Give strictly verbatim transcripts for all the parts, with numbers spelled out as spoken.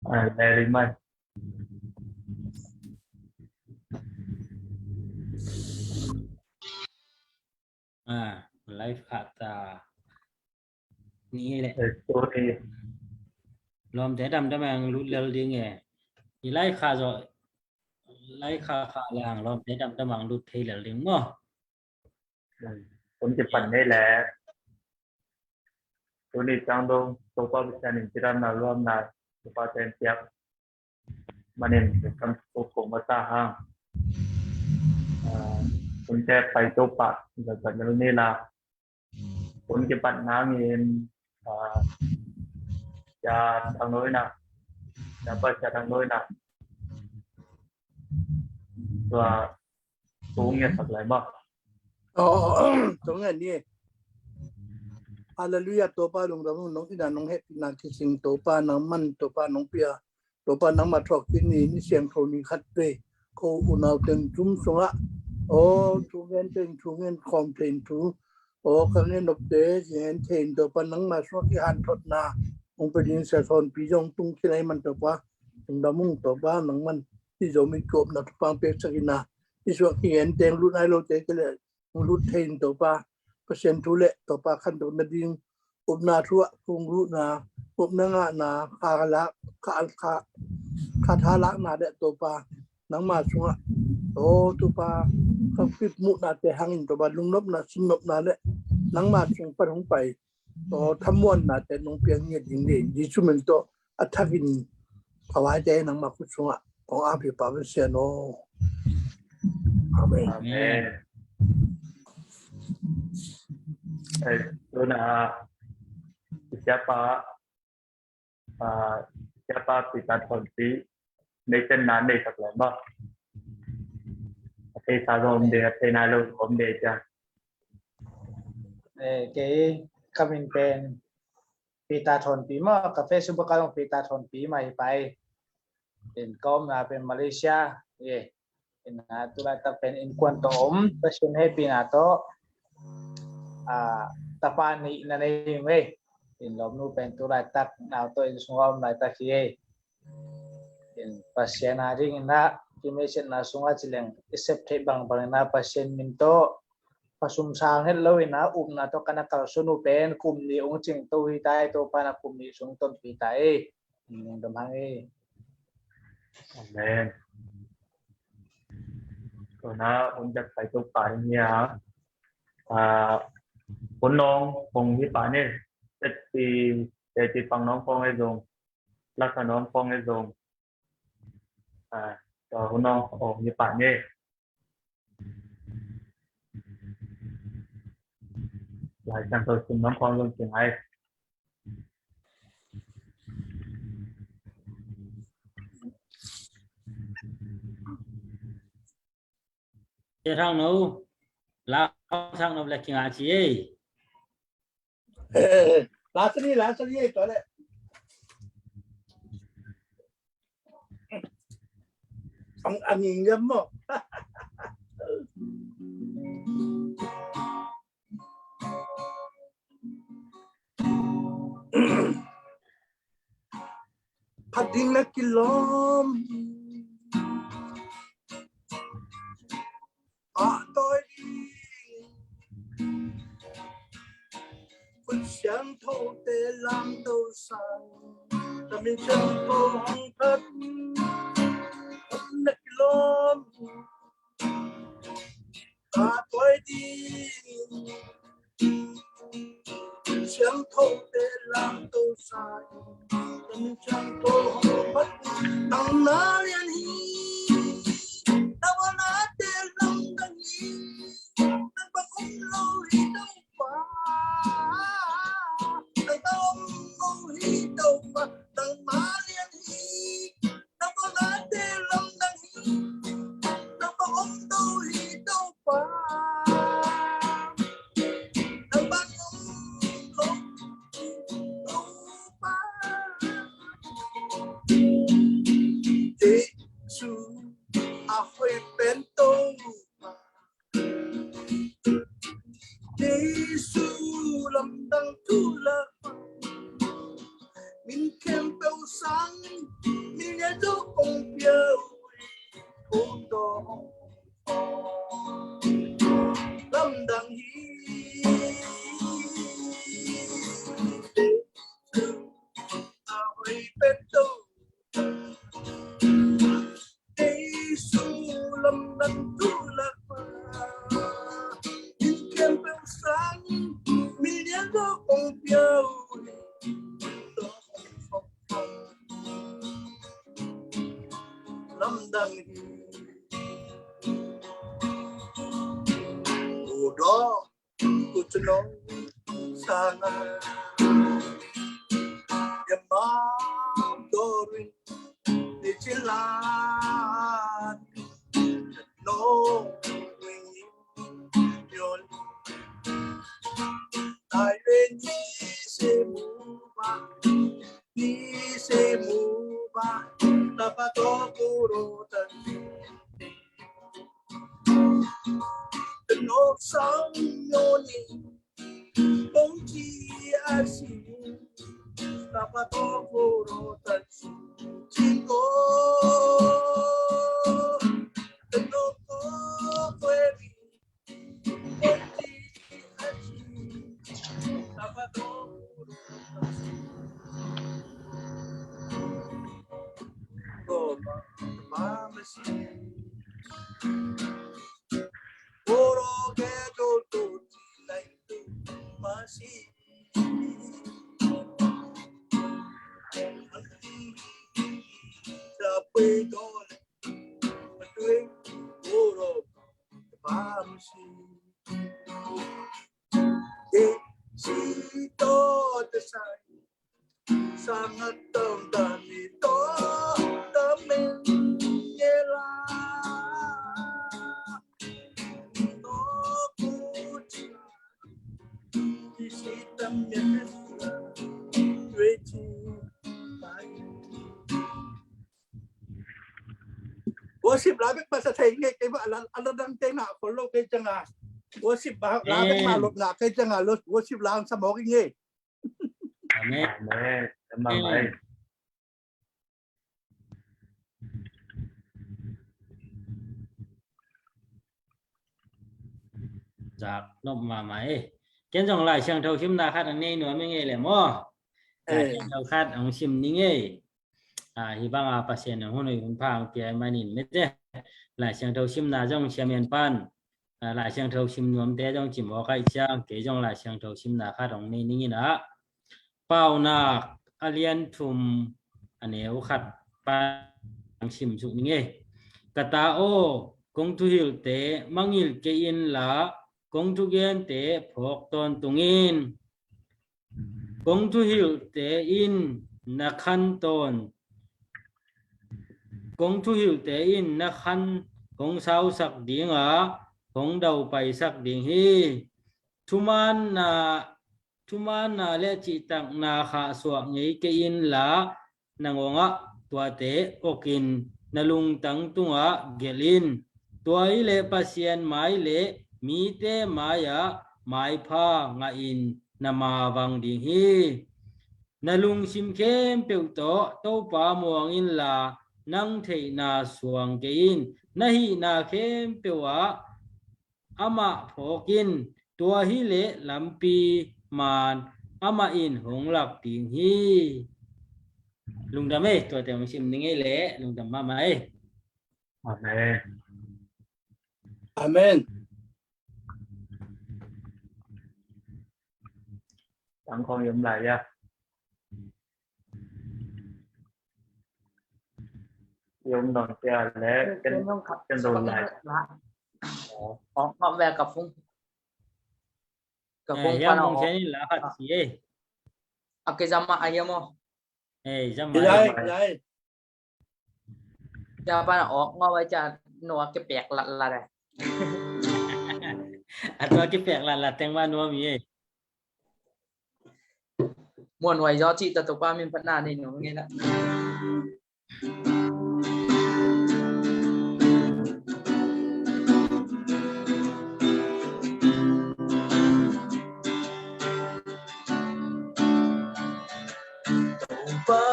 Ai, le ri mai. Ah, live kha ta ni le. Eh, sorry. Lawmte damdam ang lut lel ding e. I live kha zo, live kha kha lang lawmte damdam ang lut thei lel ding maw. Hun kipan ni le. Tuni ciang dong Topa Pasian in cidamna luamna Topa ten piak manin kam ko ko masa hang. Ah, hun te pai Topa zat zat ni la. Hun kipan nangin, ah, ya tang noi na. Ya pa ya tang noi na. Tua tung ya sak lai ma. Oh, tung ya ni. Hallelujah, Topa lungdam, nong ina nong hepina kising Topa nang man Topa nong pia. Topa nangmah thuak kik ni, ni siangtho ni khat vei ko unau teng tum sungah. O thu ngen teng thu ngen khawm teng thu. O ka ngen nopte ngen teng Topa nangmah sungah kihanthotna hong pe ding sia sawn pi zong tung kilai man Topa. Lungdam ung Topa nangman hi zo mi kop na thupang pek sakina. Hi suak ki ngen teng lut nai lote ke le lut thei in Topa, Pasian thu le Topa khantoh nading upna thu ah kung luhna, upna ngahna, kha lak, kha, kha, kha tha lakna le Topa nangma sungah, o Topa, ka kip muhna te hangin Topa lungnopna, sinnopna le nangma sung pan hong pai, o thamuanna te nong piang ngiat ding le Jesu min tawh a thakin ka vaite nangma khut sungah kong a pi pa Pasian aw. Amen. Amen. Eh, tuna siapa, ah, siapa Peter Thonpi, nei ten na nei sak lai ma. Atei sa zom de, atei na lo zom de ja. Eh, kei ka min pen Peter Thonpi maw, ka Facebook account Peter Thonpi mah hi pai. In ka omna pen Malaysia, ye. In a tulaitak pen innkuan tawh om, Pasian hehpihna tawh, ah, tapa nih na nei ung ei. In lawmnu pen tulaitak nau tawh inn sungah om laitak hi ei. In Pasian a dingin a kimeisetna sungah ci leng i sep theih bangbang in a Pasian min tawh, pasum sang het lo in a upna tawh ka na kalsuan uh pen kum nih ung cing to hi ta ei, Topa na kum nih sung tonpih ta ei. Lungdam hang ei. Amen. Tuna hun jak pai Topa hi nia. Ah, hun nong kong hi pa ni. Teti, teti pang nong kong ei zong. Lak ka nong kong ei zong. Ah, tua hun nong kong hi pa ni. Lai Siangtho sim nong kong zong ci ngai. Sia Thang No, la Thang No le kinga ci ei. Eh, la sani, la sani ei tua le. Ang angin yam mo. Phat ding na kilawm a tawi ding. Khut siangthote lamto sa, ka min siangtho hong phat na kilawm a tawi ding. Siangthote lamto sa in, siangtho hong phat nang na lian hi. Tawalate lamdang hi. Nang bang om lo hi Topa. Nang bang om lo hi Topa. Nang ma lian hi. Nang bang ate lamdang hi. Nang bang om lo hi Topa. Nang bang om lo hi Topa. Dang hi. Udo kutuno sanga yamam dorin ni chilan no yon. Ai wen ni se mu ba ni se mu ba. Tapa to kuro tan. Tenok sang yoni bongji asi. Tapa to kuro tan su. Jingo tenok to kweri. Worship la bek masa thei ngei kei ba, a la, a la dang te ngah khol lo kei ciang a. Worship ba la bek mah lop ngah kei ciang a, lo, worship la ang sa mawk i ngei. Amen. Amen. Amen. Zak nop mahmah e. Ken zong Lai Siangtho simna khat ang nei nuam i ngei le maw? Lai Siangtho khat ang sim ni ngei. A, hih banga Pasian in hun hoih hun pha ang pia manin mete. Lai Siangtho simna zong siamen pan, a, Lai Siangtho sim nuamte zong cimawk ahih ciang kei zong Lai Siangtho simna khat ang nei ning in a. Paunak a lian thum a neu khat pan ang sim suk ning e. Ka ta aw, kong thuhilhte mangngilh kei inla, kong thugente phawk tawntung in. Kong thuhilhte in na khan tawn, kong thuhilhte in na khan kong sausak ding a, kong daupaisak ding hi. Thumaanna, thumaanna le cihtakna khahsuah ngei kei inla, nangawngah tuate okin na lungtang tungah gelh in. Tua hileh Pasian mai le mite mai-ah maipha ngahin na mavang ding hi. Na lungsim khempeuh tawh Topa muang inla, nang theihna suang kei in. Na hihna khempeuh ah amah phawk in. Tua hileh lampi maan amah in hong lak ding hi. Lungdam ei, tuate hong sim ning ei le, lungdam mahmah ei. Amen. Amen. Tang khong yom lai ya. Yom don tia le, ken, ken don lai. Ken yom khat, ken don lai. Ken yom khat. Ong, ong, ong, ve ka phung. Ka phung pan ong. Eh, yom khat si, eh. A ke zama ayam o. Eh, zama ayam. Lai, lai. Cia pan a awk ngawh vai cia nuam kipek latlat eh. A tua kipek latlat teng mah nuam hi eh. Muan huai zaw cih ta Topa min phatna nei nuam ngei lah. Topa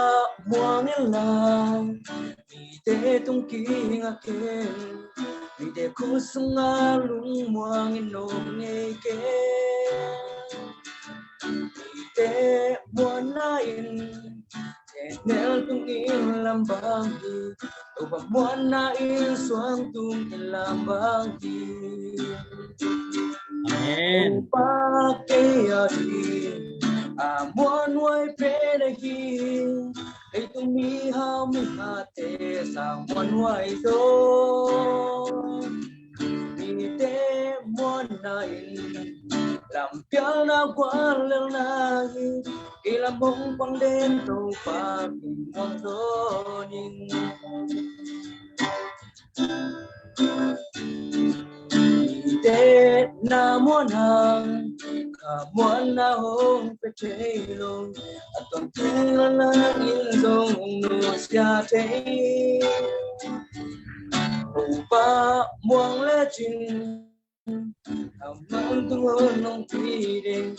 muang in la, mite tung kingah ken, mite khut sungah lungmuang in om ngei ken. Mite muanna in, thenel tung in lam bang hi, Topa muanna in suang tung in lam bang hi. Amen. Topa kei a ding a muan huai pen ahi. Leitung mihau mihatte sang muanhuai zaw. Mite muanna in lampialna guallelna hi. Kei lam hong pang den Topa kin muang zaw ning. Mite na muan hang, a muanna hong pia thei lo. A tuamtuam in zong nusia thei. Topa muang lecin, a muang tung hong nong pi ding.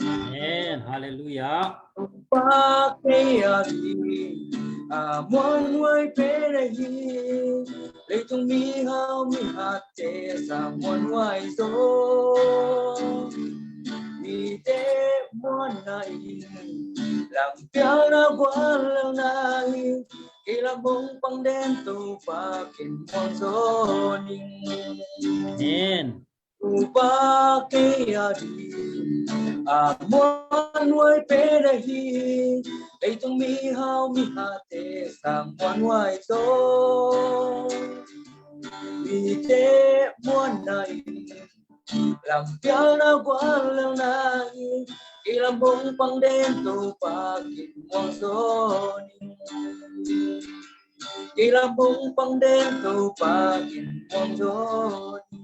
Amen. Halleluiah. Topa kei a ding, a muanhuai pen ahi. Leitung mihau mihatte sang muanhuai zaw. Mite muanna in lampialna guallelna hi. Kei lam hong pang den Topa kin muang zaw ning. Amen. Topa kei a ding, a muanhuai pen ahi. Leitung mihau mihatte sang muanhuai zaw. Mite muanna in lampialna guallelna hi. Kei lam hong pang den Topa kin muang zaw ning. Kei lam hong pang den Topa kin muang zaw ning.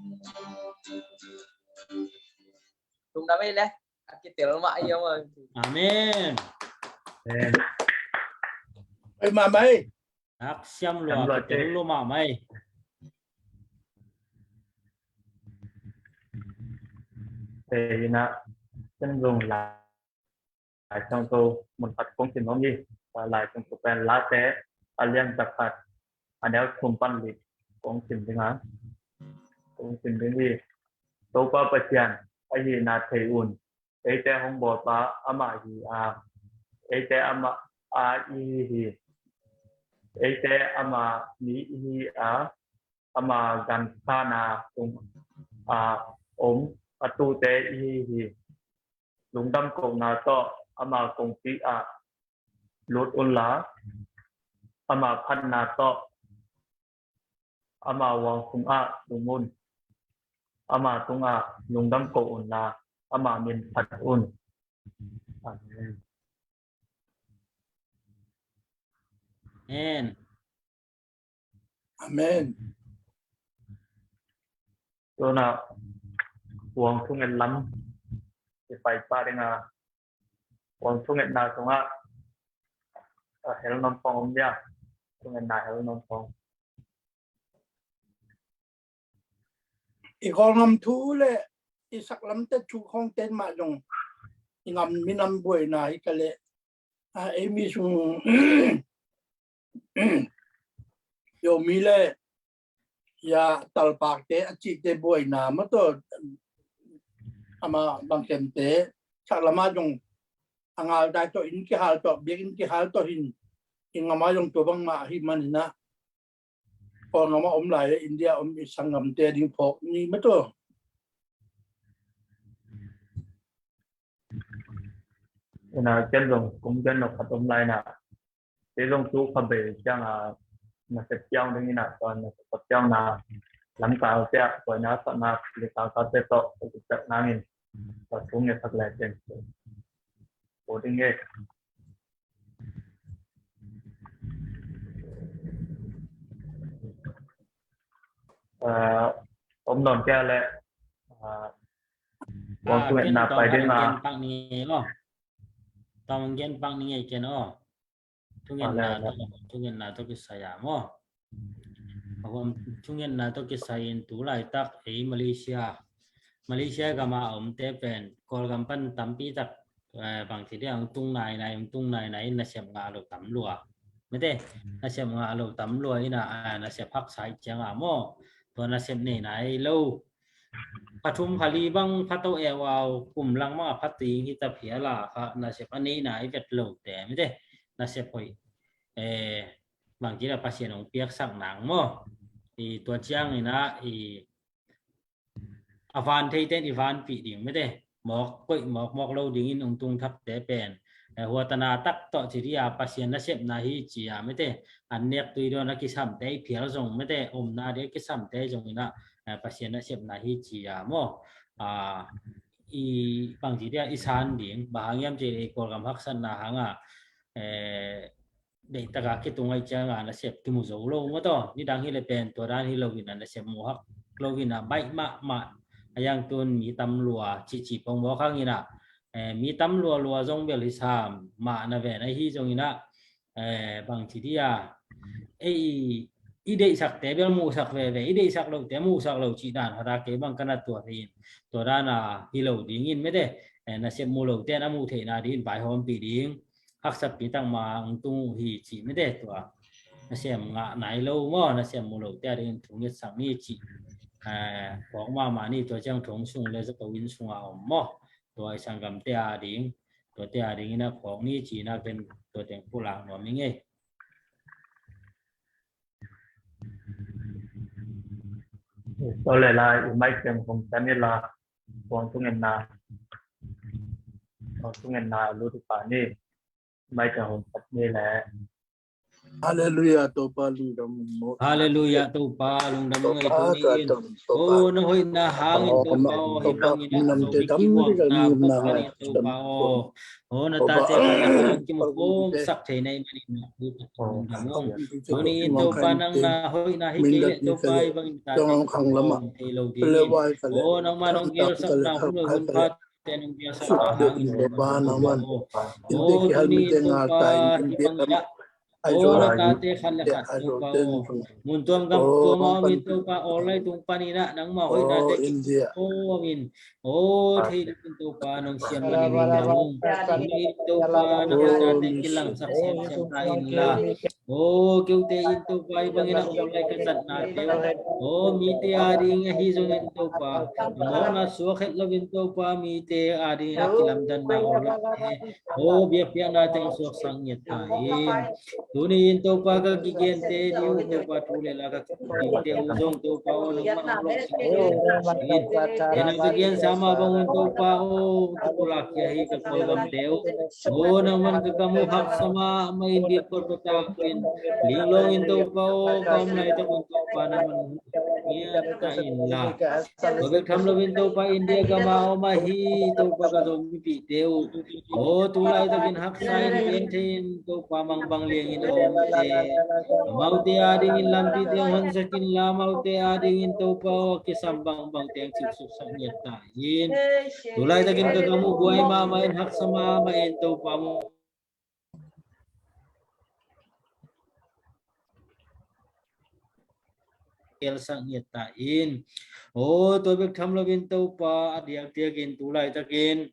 Tung na mai le. A kitel mah hi a maw. Amen. Amen. Oi, mah mai. Haksiam lua, kitel lua mah mai. Te ina, ken zong Lai Siangtho mun khat kong sim om hi. Lai Siangtho pen Late a lian za khat, a neu thum pan li kong sim ding a. Kong sim ding hi. Topa Pasian ahihna thei un. Eite hong bawlpa amah hi a, eite amah a i hi. Eite ama mi i hi a, ama gankhana tung a om a tute i hi hi. Lungdam kohna tawh ama kongpi ah lut unla, ama phatna tawh ama huang sungah tung un. Ama tungah lungdam ko unla, ama min phat un. Amen. Amen. Amen. Tuna huang thunget lam i pai pah ding a, huang thungetna sungah a hel nuam khawng om dia, thungetna hel nuam khawng. I Kawlgam thu le i saklamte thu khawngte mah zong i gam minam buaina hi ta leh, a, ei mi sung Zomi le ya talpakte a cihte buaina mah tawh, ama bangkemte saklam ah zong a ngaltai tawh, inn kihal tawh, biakinn kihal tawh hin, i gam ah zong tua bangmah ahi manin ah, Kawlgam ah om lai le India om i sanggamte ding phawk ni mah tawh. Ina ken zong kong gen nop khat om lai na. Kei zong tu kha bei ciang a nasep ciang ding ina, tua nasep ciang na lamkal te ah tua na sa na likal kal te tawh tua nangin tua thu nge thak lai ken tua ding nge. Aa, om nawn kei leh, aa, huang thungetna pai ding a. Tawm gen pak ni ngei lo. Tawm gen pak ni ngei ken aw. Thungetna tawh, thungetna tawh kisai a maw. Thungetna tawh kisai in tu laitak ei Malaysia, Malaysia gam a omte pen Kawlgam pan tampi tak, eh, bang ci dia, hong tung nainai, hong tung nainai in nasep ngah lo tam lua. Mete, nasep ngah lo tam lua ina, ah, nasep haksa ih ciang a maw. Tua nasep nei nai lo. Kha thum kha li bang pha to e wow, kum lang bang a pha ting hi ta phial a, kha nasep a nei nai vet lo te mete. Nasep hoih, eh, bang ci dia Pasian hong piaksak nang maw. I tua ciang ina i a van theite in i vanpih ding mete. mawk koih mawkmawk lo dingin hong tung thakte pen, eh, huatana tak tawh ci dih a, Pasian nasepna hi ci a mete, an nek tui dawn a kisamte i phial zong mete, omna dih a kisamte zong inah, eh, Pasian nasepna hi ci a maw. Ah, i bangci dih a i san ding, bang hang hiam ci leh i Kawlgam haksatna hang a, eh, deihtak a kitung ahih ciang a nasep kimu zo lo maw taw. Nidang hi leh pen tua dan hi lo inah nasep mu hak lo inah baih mahmah a, hiang tun mi tam lua cihcih pongmawk hang inah, eh, mi tam lualua zong bel hi sam mah na ven ahi zong inah, eh, bangci dih a, ei i deihsakte bel muhsak veve, i deihsak lote muhsak lo cih dan hata kei bang ka na tuat hi in, tua dan a hi lo dingin mete, eh, nasep mu lote na muh theihna dingin vaihawmpih ding, haksatpi tak ma hong tung uh hi cih mete, tua nasem ngah nai lo maw, nasem mu lote a dingin thu ngetsak ni cih, eh, phawk mahmah ni. Tua ciang thu hong sung le zato inn sungah om maw, tua i sanggamte a ding, tuate a dingin a phawk ni ci inah pen tua teng pulak nuam ing ei. Tua leh la i mic teng hong tan ni la, kong tung en na, kong tung en na lut uh ka ni, mic teng hong tan ni leh. Halleluiah, Topa lungdam ung maw. Halleluiah, Topa lungdam ung ei. Tuni in, o, na hoihna hangin Topa aw, hih bangin a Zomi kimuhna pawlkhat in Topa aw, o, na tate kimuhsak thei na hih manin lungdam ung. Tuni in Topa nang na hoihna hi kei leh Topa hih bangin tate kimuh thei lo ding in, o, nangman hong gelsakna hun lo hun pha ten hong biaksak a hangin Topa nangman. O, tuni in Topa hih bangin ah, o, na tate khat le khat Topa aw, mun tuam gam tuam a om in Topa aw, lai tung panin ah nangmah hoihna te kimuh in, o, thei ding in Topa nong siam na hing ding dong. Tuni in Topa na hoihna te kilangsak semsem ta in la. O, keute in Topa hih bangin ah aw, lai ka zatna te uh, o, mite a ding ahi zongin Topa, a mawkna suak het loin Topa mite a dingin a kilamdanna aw, lai te, o, biakpiakna teng suaksak ngiat ta in. Tuni in Topa ka kigente ding uh Topa, thu le la ka kigente uh zong Topa aw, nangman hong lawhcing in. Ena ka gensa mah bangun Topa aw, kipulak khia hi ka Kawlgamte uh. O, nangman ka gam uh haksa mahmah in, biak kawlpata in, linglawng in Topa aw, ka om laitak un Topa nangman ngiat ta in la. Tua bek tham loin Topa India gam a om ahi Topa ka Zomipihte uh, o, tu laitakin haksa in, gen thei in Topa, mangbang liangin a omte, amaute a dingin lampite hong honsak in la, amaute a dingin Topa aw, kisam bangbang teng suksuksak ngiat ta in. Tu laitakin ka gam uh buai mahmah in, haksa mahmah in Topa aw, gelsak ngiat ta in. O, tua bek tham loin Topa, a diakdiakin tu laitakin,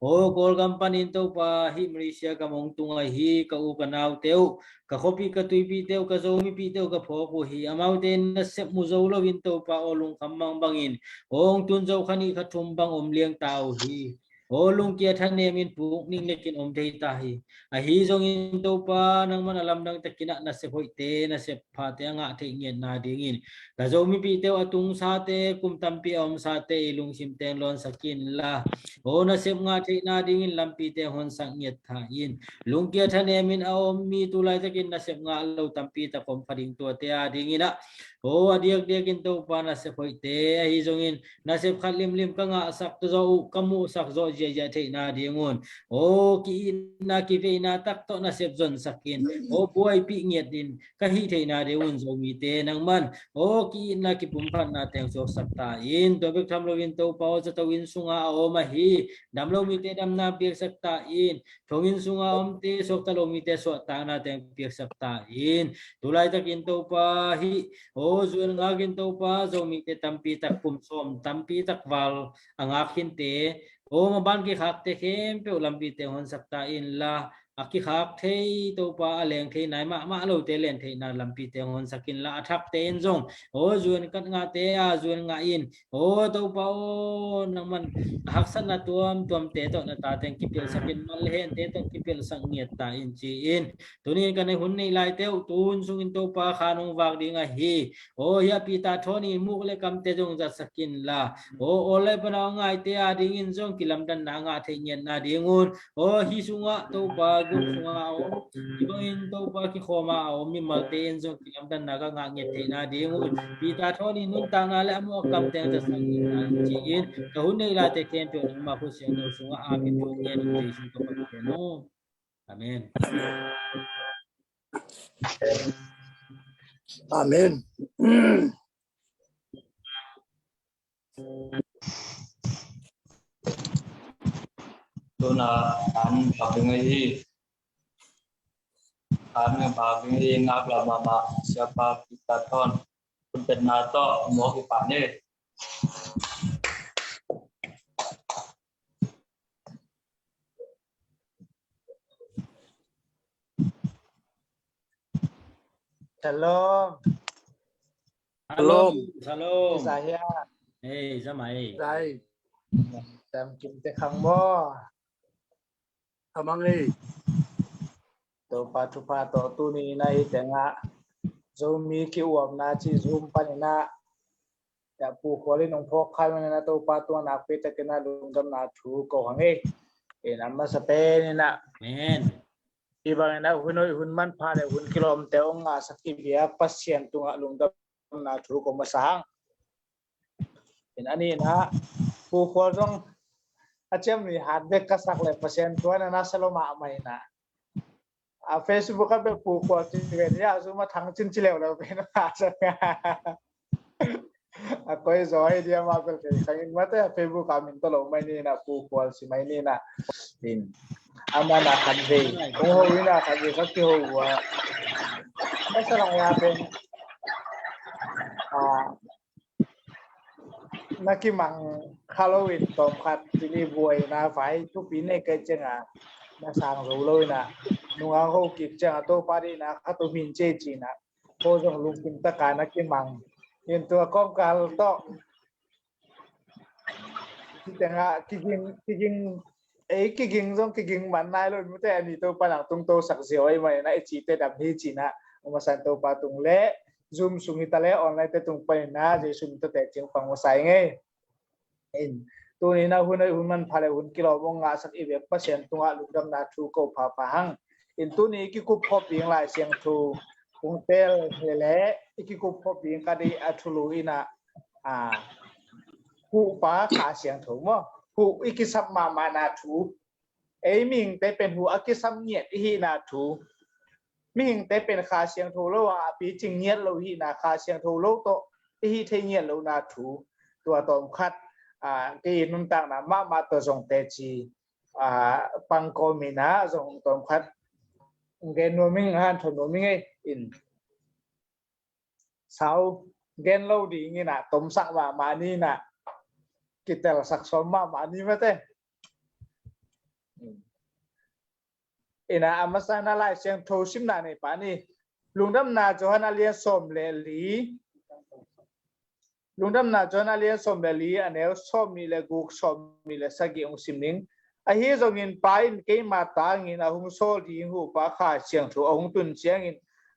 o, Kawlgam panin Topa hih Malaysia gam hong tung ahi ka u ka naute uh, ka khuapih ka tuipihte uh, ka Zomipihte uh ka phawk uh hi. Amaute in nasep mu zo loin Topa aw, lungkham mangbangin, o, hong tun zo kha nih kha thum bang om liang ta uh hi. O, lungkia thanem in, puk niknek in om thei ta hi. Ahi zongin Topa nangman a lamdang takin ah nasep hoihte, nasep phate a ngah theih ngiatna dingin, ka Zomipihte uh a tungsate, kum tampi a omsate i lungsim teng lawnsak in la. O, nasep ngah theihna dingin lampite hong honsak ngiat ta in. Lungkia thanem in a om mi, tu laitakin nasep ngah lo tampi tak om kha ding, tuate a dingin ah, o, a diakdiakin Topa nasep hoihte, ahi zongin nasep khat limlim ka ngahsak zawh uh, ka muhsak zawh ziahziah theihna dingun, o, ki-itna kiveina tak tawh nasep zonsak in, o, buaipih ngiat in ka hih theihna dingun Zomite nangman, o, ki-itna kipumkhatna teng suaksak ta in. Tua bek tham loin Topa aw, zato inn sunga a om ahi damlo mite damna piaksak ta in. Thonginn sunga omte, suakta lo mite suahtakna teng piaksak ta in. Tu laitakin Topa hih, o, zuel ngakin Topa Zomite tampi tak, kum sawm tampi tak val a ngak khinte, o, maban kikhakte khempeuh lampite hong honsak ta in la. a kikhak thei, Topa, a leng thei nai mahmah lote len theihna lampite hong honsak inla, a thakte in zong aw zuan kat ngahte a zuan ngah in, aw Topa aw, nangman a haksatna tuamtuamte tawh na tate hong kipelhsak in, man le hente tawh kipelhsak ngiat ta in ci-in, tuni-in ka neih hun neih laite uh tu hun sungin Topa kha nong vak ding ahi. Aw hih a Peter Tony muk le kamte zong zatsak inla, aw aw le pana ngaite a dingin zong kilamdanna ngah theih ngiatna dingun, aw hih sungah Topa group sungah a om, hih bangin Topa kikhawma a om mimalte in zong kilamdanna ka ngah ngiat theihna dingun, Peter Tony nuntakna le a muk a kamte zatsak inla ci-in, ka hun neih laite khempeuh nangma khut siangtho sungah a min thu ngen in Jesu ka Pathian aw. Amen. Amen. Tuna an bak ding ahi. An bak ding ahi, ngak la mahmah Siapa Peter Tony. Khutbetna tawh mawk i pah ni. Shalom. Shalom. Shalom. Zahia. Hey, Zamai. Zai. Tam kim te khang mo. Amang ei. Topa thupha tawh tuni na hi tengah Zomi ki uapna ci Zoom paninah ya pu khualin hong phawk khai manina Topa tua nakpi takinah lungdamna thu ko hang ei. In a masa peninah. Amen. Hi bangin a hun hoih hun manpha le hun kilawmte hong ngahsak i biak Pasian tungah lungdamna thu ko masa hang. In a nihna pu khual zong a ciam ni hat bek ka sak le Pasian thu a na sa lo mahmah inah. A Facebook a bek pu khual ci ven ya zuma thang cin ci leuleu pen a sa a koi zaw hi dia mah bel kei khangin mate a Facebook a min tawh lo mai ni na pu khual si mai ni na. In a man a khan vei kong ho in a khan vei ka kiho ua. Masa lang ya pen a na kimang kha lo in tawm khat cili buai na vai thupi nei kai ciang a na sang zo lo in a nungang ho kik ciang a Topa dih na kha tum hin cia ci na ko zong lungkim taka na kimang in tua kawmkal tawh kitengah kiging kiging ei kiging zong kiging man nai lo in mute a ni Topa nang tung to sak zia oi mai na i cite dam hi ci na a masan Topa tung le Zoom sung hi ta le online te tung panin na Jesu min tawh teci hong pang masa i ngei. In tuni na hun hoih hun manpha le hun kilawm hong ngahsak i biak Pasian tungah lungdamna thu ko phapha hang. In tuni i kikup khawp ding Lai Siangtho hong tel hi le i kikup khawp ding ka dih a thulu in a, a, Huhpa Kha Siangtho maw? Huh i kisap mahmahna thu. Ei mihingte pen huh a kisam ngiat i hihna thu. Mihingte pen Kha Siangtho lo a a picing ngiat lo hihna, Kha Siangtho lo tawh i hih thei ngiat lohna thu. Tua tawm khat, a, kei i nuntakna mahmah tawh zong teci, a, pangkawm in a zong tawm khat gen nuam ing, hanthawn nuam ing ei in. Sau gen lo ding in a tomsak mahmah ni na kitelsak sawm mahmah ni mate. In a a masa na Lai Siangtho simna nei pah ni. Lungdamna Johan a lian sawm le li. Lungdamna Johan a lian sawm le li a neu sawm nih le guk, sawm nih le sagih hong sim ning. Ahi zongin Pa in keima tangin a hong sawl ding Huhpa Kha Siangtho a hong tun ciangin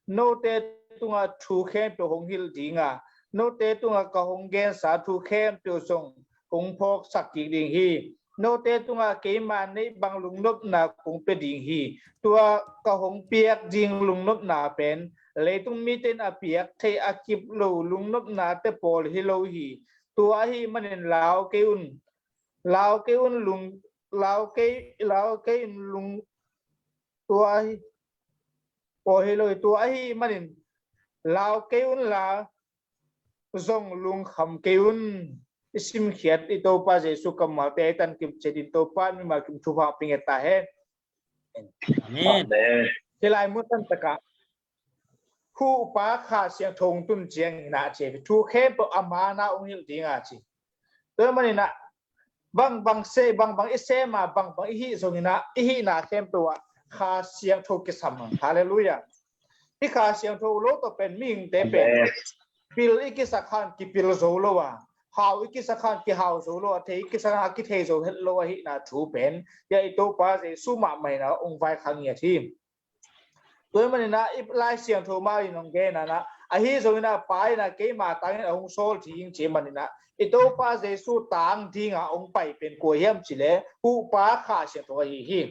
note tungah thu khempeuh hong hilh ding a, note tungah ka hong gensa thu khempeuh zong hong phawksak kik ding hi. Note tungah keima neih bang lungnopna kong pia ding hi. Tua ka hong piak ding lungnopna pen leitung mite in a piak thei a kip lo lungnopnate pawl hi lo hi. Tua ahih manin lau kei un, lau kei un lung, lau kei, lau kei un lung, tua hi, pawl hi lo hi. Tua ahih manin lau kei un la zong lungkham kei un. I simkhiat i Topa Jesu kammalte i tan kim cetin Topa mimal kim thupha pia nget ta hen. Amen. Amen. Hi lai mun tan taka Huhpa Kha Siangtho hong tun ciangin a ci, thu khempeuh ama na hong hilh ding a ci. Tua manin a bang bang se, bang bang i sem a, bang bang i hih zongin a, i hihna khempeuh ah Kha Siangtho kisam. Halleluiah. Hih Kha Siangtho lo tawh pen mihingte pen pil i kisak khan kipil zo lo a, hau i kisak khan kihau zo lo a, thei i kisak khan a kithei zo het lo ahihna thu pen, hia i Topa Jesu mahmah in a hong vaikhak ngiat hi. Tua hi manin a i Lai Siangtho mah in hong gen a, ahi zongin a Pa in a keima tangin a hong sawl ding ci manin a, i Topa Jesu tang dinga hong pai pen kua hiam cih leh Huhpa Kha Siangtho ahi hi.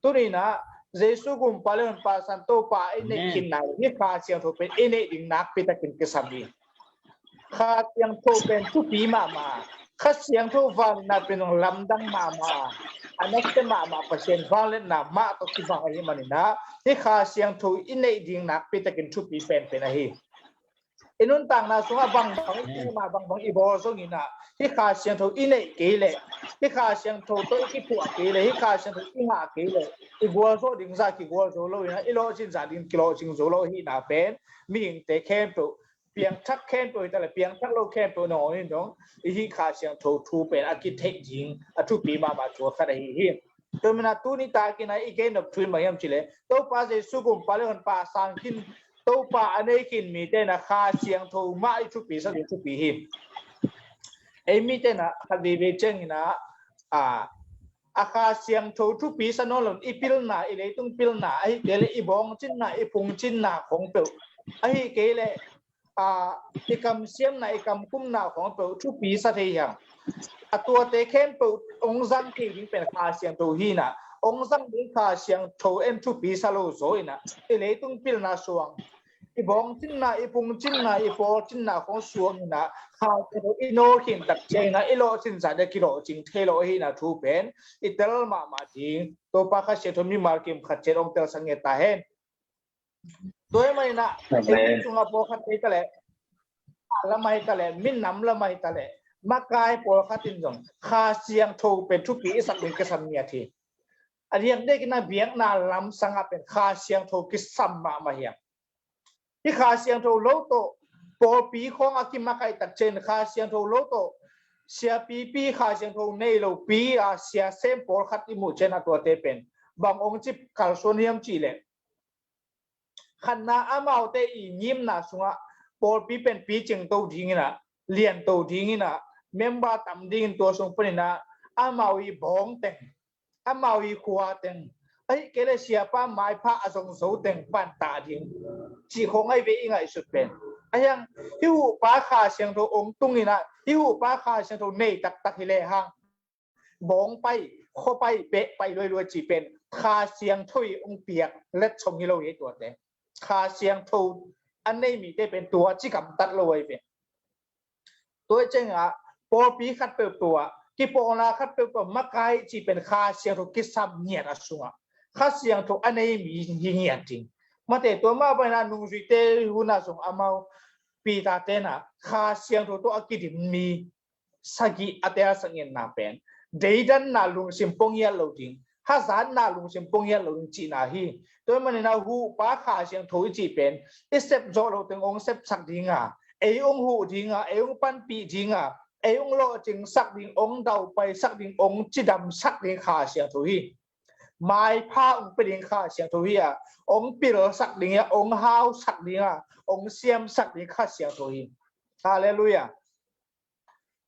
Tuni in a Jesu Gumpa le Honpa Santo Pa i neih khinna hi Kha Siangtho pen i neih ding nakpi takin kisam hi. Kha Siangtho pen thupi mahmah. Kha Siangtho vangliatna pen lamdang mahmah. A nasia mahmah Pasian vangliatna mah tawh kibang ahi manin a, hih Kha Siangtho i neih ding nakpi takin thupi penpen ahi. I nuntakna sungah bangbang i mah bangbang i bawl zongin a, hih Kha Siangtho i neih kei leh, hih Kha Siangtho tawh i kiphuah kei leh, hih Kha Siangtho i ngah kei leh, i gualzawh ding zah kigualzo lo in a, i lawhcin zah ding kilawhcing zo lo ahihna pen mihingte khempeuh, piangthak khempeuh hi ta leh piangthak lo khempeuh nangawn in dong i hih Kha Siangtho thu pen a kitheih ding a thupi mahmah thu a khat ahi hi. Tua manin a tuni takin a i gen nop thu in bang hiam cih leh Topa Jesu Gumpa le Honpa a sang khin, Topa a nei khin mite in a Kha Siangtho mah i thupi sak ding thupi hi. Ei mite in a khat veivei ciangin a, a, a Kha Siangtho thupi sa nawn lo in i pilna, i leitung pilna, ahih kei leh i bawngcinna, i phungcinna khong peuh, ahih kei leh a, i kamsiamna, i kamkumna khong peuh thupi sa thei hiam? A tuate khempeuh hong zang thei ding pen Kha Siangtho hi in a, hong zang ding Kha Siangtho en thupi sa lo zaw in a, i leitung pilna suang, i bawngcinna, i phungcinna, i pawlcinna khong suang in a, Kha Siangtho i nawl khin tak ciangin a, i lawhcin zah ding kilawhcing thei lo ahihna thu pen i tel mahmah ding. Topa Kha Siangtho mimal kim khat ciat hong telsak ngiat ta hen. Tua hi manin a, ei mi sungah pawlkhat hi ta leh, lam ahi ta leh, minam lam ahi ta leh, makai pawlkhat in zong Kha Siangtho pen thupi i sak ding kisam ngiat hi. A diakdiakin a biakna lamsangah pen Kha Siangtho kisam mahmah hiam? Hih Kha Siangtho lo tawh pawlpi khawng a kimakaih tak ciangin Kha Siangtho lo tawh siapipi, Kha Siangtho nei lopi a sia sem pawlkhat i muh ciangin a tuate pen bang hong ci kalsuan hiam cih leh, khatna amaute i ngimna sungah pawlpi pen picing to dingin a, lian to dingin a, member tam dingin tua sung panin a, amau i bawng teng, amau i khua teng, ahih kei leh siapa maipha a zong zo teng pan ta ding cih khong ahi ve i ngaihsut pen. Ahi hang hih Huhpa Kha Siangtho hong tungin a, hih Huhpa Kha Siangtho nei taktak hi lehang bawng pai, khua pai, beh pai luailua cih pen Kha Siangtho i hong piak letsong hi lo hi tuate. Kha Siangtho a nei mite pen tua ci gamtat lo ahi ve. Tua ciangin a pawlpi khat peuhpeuh ah, kipawlna khat peuhpeuh ah makai cih pen Kha Siangtho kisam ngiat a sungah Kha Siangtho a nei mi hi ngiat ding. Mate tua mah bangin a nungzuite hun ah zong amau Peter ten a Kha Siangtho tawh a kidim mi sagih a telsak ngiatna pen deidanna lungsim pua ngiat lo ding, hazatna lungsim pua ngiat lo ding cihna hi. Tua hi manin a Huhpa Kha Siangtho i cih pen i sep zawh loh teng hong sepsak ding a, ei hong huh ding a, ei hong panpih ding a, ei hong lawhcingsak ding, hong daupaisak ding, hong cidamsak ding Kha Siangtho hi. Maipha hong pia ding Kha Siangtho hi a, hong pilsak ding a, hong hausak ding a, hong siamsak ding Kha Siangtho hi. Halleluiah.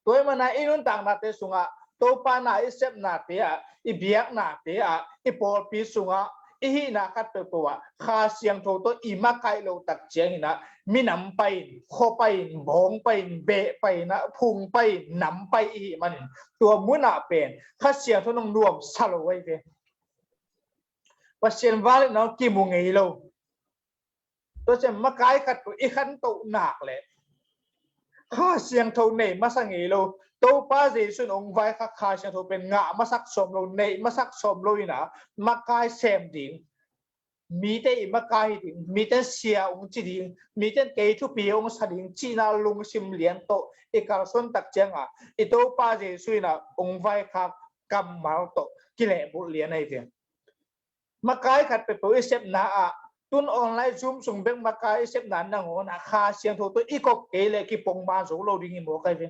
Tua hi manin a i nuntaknate sungah, Topa na i sepnate ah, i biaknate ah, i pawlpi sungah, i hihna khat peuhpeuh ah Kha Siangtho tawh i makaih loh tak ciangin a, minam pai-in, khua pai-in, bawng pai-in, beh pai-in a, phung pai-in, nam pai i hih manin tua munah pen Kha Siangtho nong nuamsa lo ahi ve. Pasian vangliatna hong kimu ngei lo. Tua ciang makai khat peuh i khantoh nak leh Kha Siangtho nei masa ngei lo. Topa Jesu in hong vaikhak Kha Siangtho pen ngah masak sawm lo, neih masak sawm lo in a, makai sem ding, mite i makai hi ding, mite sia hong ci ding, mite kei thupi hong sa ding cihna lungsim lian tawh i kalsuan tak ciangin a, i Topa Jesu in a hong vaikhak kammal tawh kilehbulh lian ahi ve. Makai khat peuhpeuh i sepna ah, tun online Zoom sung bek makai i sepna nangawn ah Kha Siangtho tawh i kop kei leh kipongman zo lo ding hi mawk ahi ve.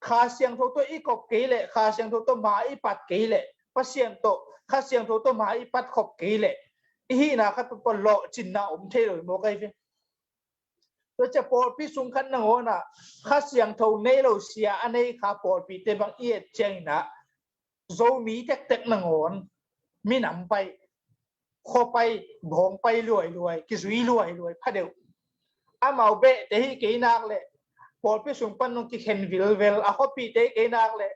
Kha Siangtho tawh i kop kei leh, Kha Siangtho tawh ma i pat kei leh, Pasian tawh, Kha Siangtho tawh ma i pat khop kei leh i hihna khat peuhpeuh lawhcinna om thei lo hi maw kai ve. Tua ciang pawlpi sung khat nangawn ah Kha Siangtho nei lo sia a nei kha pawlpite bang i et ciangin ah Zomi tektek nangawn minam pai, khua pai, bawng pai luailuai, kizui luailuai phadeuh. Amau behte hih kei nak leh pawlpi sung pan nong kikhen vilvel, a khuapihte hih kei nak leh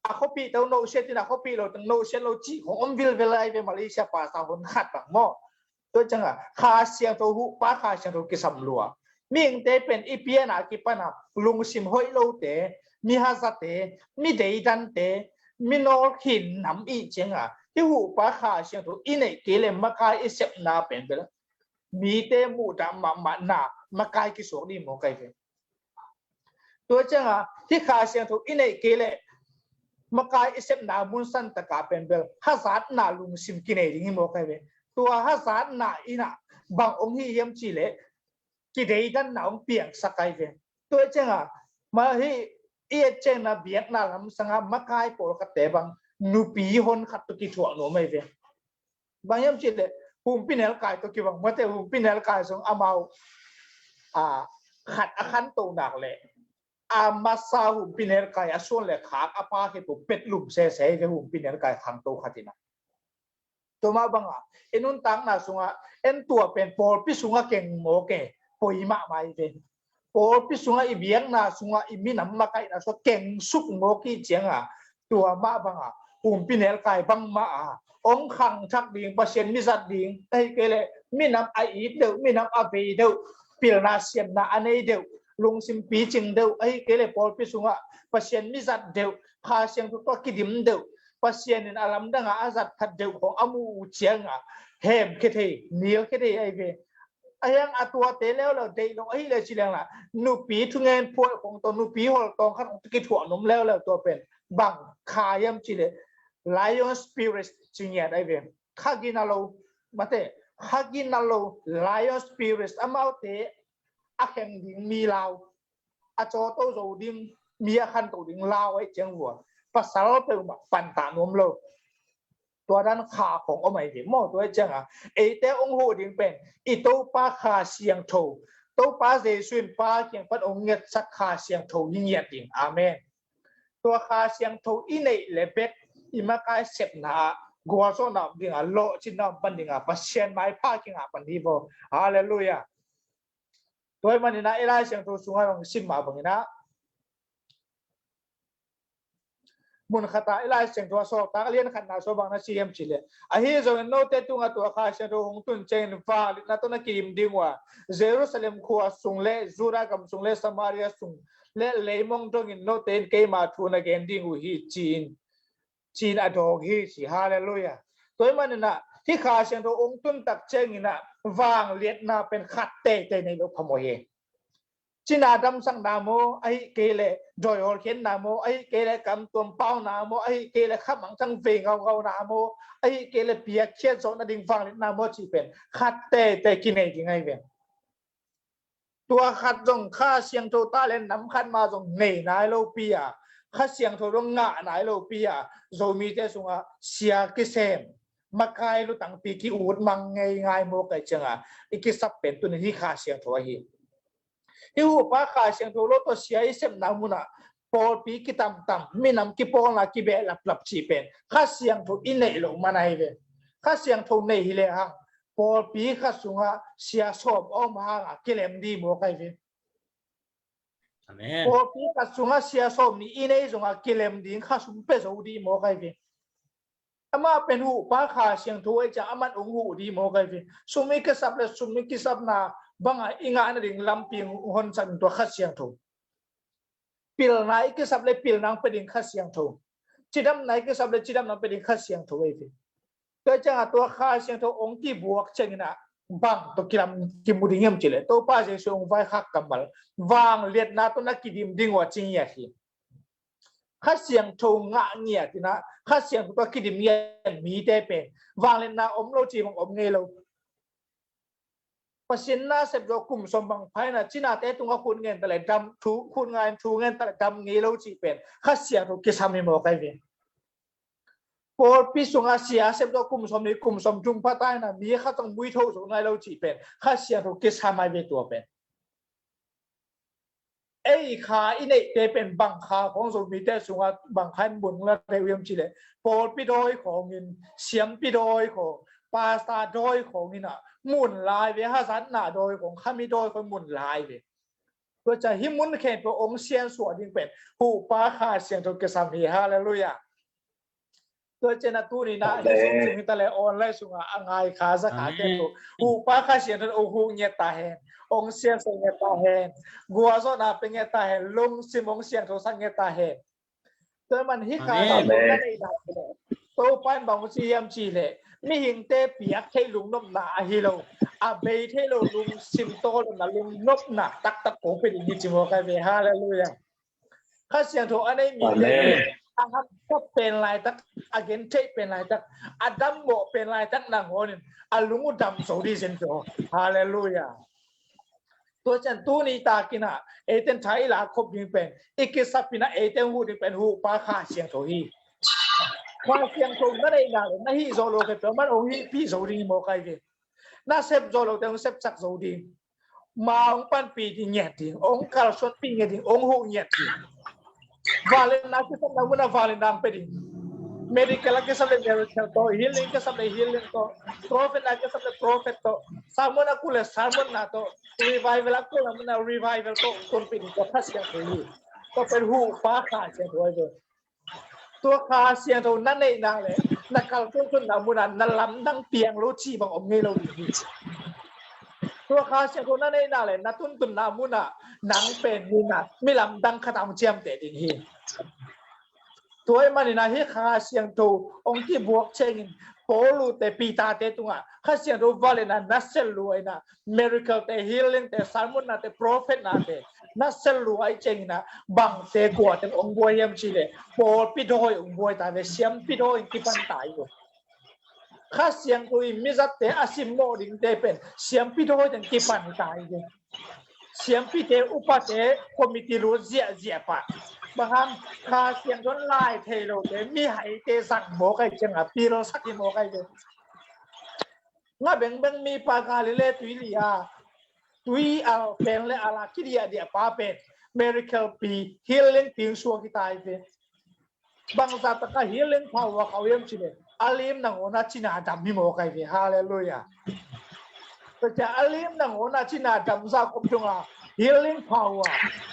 a khuapih tawh nohsiat in a khuapih lo tawh nohsiat lo cih khong om vilvel ai ve Malaysia pasa hun khat bang maw. Tua ciangah Kha Siangtho huhpa Kha Siangtho kisam lua. Mihingte pen i piana kipana lungsim hoih lote, mi hazate, mi deidante, mi nawlkhin nam i ciangah hih huhpa Kha Siangtho i neih kei le makai i sepna pen bel mite muhdah mahmahna makai kisuak ding maw kai ve. Tua ciangah hih Kha Siangtho i neih kei leh makai i sepna mun santaka pen bel hazatna lungsim kinei ding hi maw kai ve. Tua hazatna in ah bang ong hi hiam cih leh kideidanna ong piangsak ai ve. Tua ciangah ma hih i et ciangna biakna lamsangah makai pawlkhatte bang nupi hon khat tawh kithuah nuam ai ve. Bang hiam cih leh humpi nelkai tawh kibang mate, humpi nelkai zong amau a khat a khanto nak leh a masa humpi nelkai a suan le khak a pa khit uh pet lum sese hi ve humpi nelkai khangto khat in ah. Tua mah bangah i nuntakna sungah en tua pen pawlpi sungah keng mawk e, poi mahmah hi ve. Pawlpi sungah i biakna sungah i minam makaihna sungah keng suk mawk i ciangah tua mah bangah humpi nelkai bangmah a ong khangthak ding, Pasian mizat ding, ahi kei leh minam a it deuh, minam a vei deuh, pilna siamna a nei deuh, lungsim picing deuh, ahi kei leh pawlpi sungah Pasian mizat deuh, Kha Siangtho tawh kidim deuh, Pasian in a lamdangah a zat phat deuh khong a muh uh ciangah hemkhia thei, nilkhia thei ahi ve. A hiang a tuate leuleu deih lo ahi le ci lengla nupi thungen phuai khong tawh nupi hol tawng khat khong tawh kithuah nuam leuleu tua pen bang kha hiam cih leh lion spirit ci ngiat ahi ve. Kha gina lo mate, kha gina lo lion spirit, amaute a kheng ding mi lau, a cawto zo ding mi a khanto ding lau ahi ciang vua pasal peuhmah pantah nuam lo. Tua dan kha khong om ahi ve maw. Tua ahi ciangah eite ong huh ding pen i Topa Kha Siangtho, Topa Jesu in Pa kiang pan ong ngetsak Kha Siangtho hi ngiat ding. Amen. Tua Kha Siangtho i neih le bek i makai sepna ah gualzawhna om dinga, lawhcinna om pan dinga Pasian maipha kingah pan hi vaw. Halleluiah. Tua ahih maninah i Lai Siangtho sungah hong sim mah banginah mun khatah i Lai Siangtho a Sawltak a lian khatna sung bang na ci hiam cih leh, ahi zongin note tungah tua Kha Siangtho hong tun ciangin vangliatna tawh na kidim ding uh a, Jerusalem khua sung le Judah gam sung le Samaria sung le leimong dongin note in keima thu na gen ding uh hi ci-in, ci-in a dawng hi ci. Halleluiah. Tua ahih maninah hih Kha Siangtho hong tun tak cianginah vangliatna pen khat teitei nei lo phamawh hi. Cina damsakna maw, ahi kei leh dawi hawlkhiatna maw, ahi kei leh kamtuam pauna maw, ahi kei leh khamang thang vei ngaungauna maw, ahi kei leh piakkhiat zawh nading vangliatna maw cih pen khat teitei kinei ding ahi ve. Tua khat zong Kha Siangtho ta le nam khat mah zong nei nai lopi a, Kha Siangtho zong ngah nai lopi a, Zomite sungah sia kisem, makai lutangpi ki-ut mang ngeingai maw kai ciangah i kisap pen tunin hih Kha Siangtho ahi. Hih huhpa Kha Siangtho lo tawh sia i sepna munah pawlpi kitamtam, minam kipawlna kibeh laplap cih pen Kha Siangtho i neih loh man ahi ve. Kha Siangtho nei hi lehang pawlpi khat sungah sia sawm a om hangah kilem dih maw kai ve. Amen. Pawlpi khat sungah sia sawm nih i nei zongah kilem ding kha sum pia zo dih maw kai ve. Amah pen huhpa Kha Siangtho ahi ciang aman ong huh dih maw kai ve. Sum i kisap le sum i kisapna bangah i ngah nading lampi hon sak tua Kha Siangtho. Pilna i kisap le pilna hong pia ding Kha Siangtho. Cidamna i kisap le cidamna hong pia ding Kha Siangtho ahi ve. Tua ciangah tua Kha Siangtho hong kibuak cianginah bang tawh kilam kimu ding hiam cih leh Topa Jesu hong vaikhak kammal vangliatna tawh na kidim ding uh a ci ngiat hi. Kha Siangtho ngah ngiat inah Kha Siangtho tawh kidim ngiat mite pen vangliatna om lo cih bang om ngei lo. Pasian na sep zawh kum sawm bang pha inah cinate tungah khut ngen ta le dam, thu khut ngen, thu ngen ta le dam ngei lo cih pen Kha Siangtho kisam hi maw kai ve. Pawlpi sungah sia sep zawh kum sawmnih kum sawmthum pha ta in ah mi khat zong muitho zo nai lo cih pen Kha Siangtho kisam hi ve tua pen. Ei kha i neihte pen bang kha khawng Zomite sungah bang kha in mun la thei uh hiam cih leh pawlpi dawi khawngin, siampi dawi khawng, pastor dawi khawngin ah mun lai ve, hazatna dawi khawng, khami dawi khawng mun lai ve. Tua ciang hih mun khempeuh hong siansuah ding pen Huhpa Kha Siangtho kisam hi. Halleluiah. Tua ciang a tuni in ah hih sung sung hi ta leh online sungah a ngai kha za kha khempeuh Huhpa Kha Siangtho hong huh ngiat ta hen, hong siansuah ngiat ta hen, gualzawhna pia ngiat ta hen, lungsim hong siangthosak ngiat ta hen. Tua man hih Kha Siangtho na neih nak leh Topa in bang ci hiam cih leh mihingte piak theih lungnopna ahi lo, a bei theih lo lungsim tawlna lungnopna taktak kong pia ding hi ci mawk hi ve. Halleluiah. Kha Siangtho a nei mite a hamsat pen laitak, a gen theih pen laitak, a dammawh pen laitak nangawnin a lung uh dam zo ding zen zo. Halleluiah. Tua ciang tuni takin ah eiten tha i lak khop ding pen, i kisap in ah eiten huh ding pen Huhpa Kha Siangtho hi. Kha Siangtho na neih nak leh na hih zawh loh khempeuh man hong hihpih zo ding hi mawk hi ve. Na sep zawh loh teng hong sepsak zo ding. Ma hong panpih ding ngiat ding, hong kalsuanpih ngiat ding, hong huh ngiat ding. Vangliatna kisapna munah vangliatna hong pia ding. Medical a kisap leh miracle tawh, healing kisap leh healing tawh, prophet a kisap leh prophet tawh, sermon a kul leh sermon na tawh, revival a kulna munah revival tawh hong tonpih ding tua Kha Siangtho hi. Tua pen Huhpa Kha Siangtho hi ve. Tua Kha Siangtho na neih nak leh na kalsuan sunna munah na lamdang piang lo cih bang om ngei lo ding hi. Tua Kha Siangtho na neih nak leh na tuntunna munah nang pen mi lamdang khat a hong ciamteh ding hi. Tua ahih manin ah hih Kha Siangtho hong kibuak ciangin Paul te Peter te tungah Kha Siangtho vangliatna na sel lua in ah miracle te, healing te, sermon na te, prophet na te na sel lua ahih ciangin ah bangte kua teng hong buai hiam cih leh pawlpi dawi hong buai ta ve, siampi dawi in kipan ta hi. Kha Siangtho in mizatte a simmawh dingte pen siampi dawi teng kipan ta hi ve. Siampite, upate, committee lut ziahziah pah. Bang hang, Kha Siangtho in lai thei lote mihaite zang mawk hi ciangin pilsak hi mawk hi ve. Nga bengbeng mipa Galilee tuili a tui al pen le al a kidiahdiah pa pen miracle pi, healing pi hong suak hi ta hi ve. Bangzah tak a healing power kha uh hiam cih leh a lim nangawn a cina dam hi mawk hi ve. Halleluiah. Tua ciang a lim nangawn a cina dam zah khop dong a healing power,